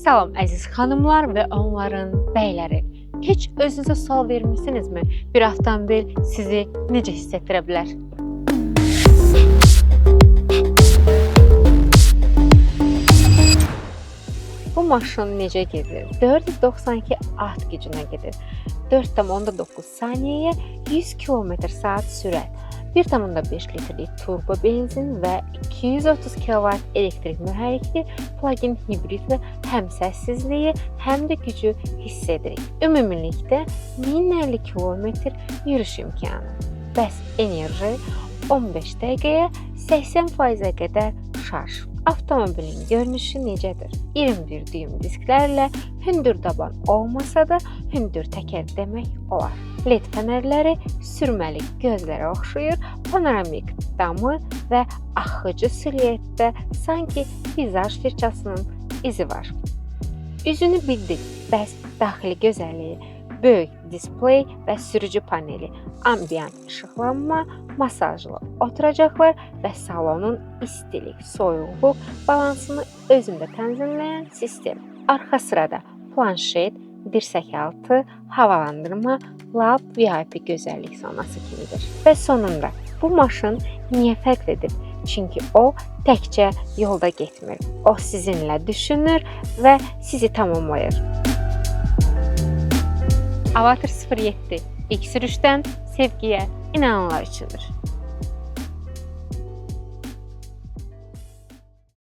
Salam əziz xanımlar və onların bəyləri. Heç özünüzə sual vermisinizmi? Bir avtomobil sizi necə hiss etdirə bilər? Bu maşın necə gedir? 492 at gücünə gedir. 4,9 saniyəyə 100 km/saat sürət. 1,5 litrlik turbo benzin və 230 kW elektrik mühərrikli plug-in hibridlə həm səssizliyi, həm də gücü hiss edirik. Ümumilikdə 1050 km yürüyüş imkanı. Bəs enerji 15 dəqiqəyə 80%-ə qədər şarj. Avtomobilin görünüşü necədir? 21 düyüm disklərlə hündür daban olmasa da hündür təkər demək olar. LED fənərləri sürməli gözlərə oxşayır, panoramik damı və axıcı siluetdə sanki vizaj firçasının izi var. Üzünü bildik, bəs daxili gözəlliyi, böyük displey və sürücü paneli, ambient işıqlanma, masajlı oturacaqlar və salonun istilik, soyuqluq balansını özündə tənzimləyən sistem. Arxa sırada planşet, dirsəkaltı, havalandırma, lap VIP gözəllik zonası kimidir. Və sonunda bu maşın niyə fərqlidir? Çünki o təkcə yolda getmir. O sizinlə düşünür və sizi tamamlayır. Avatar 07 ilk sürüşdən sevgiyə inananlar üçündür.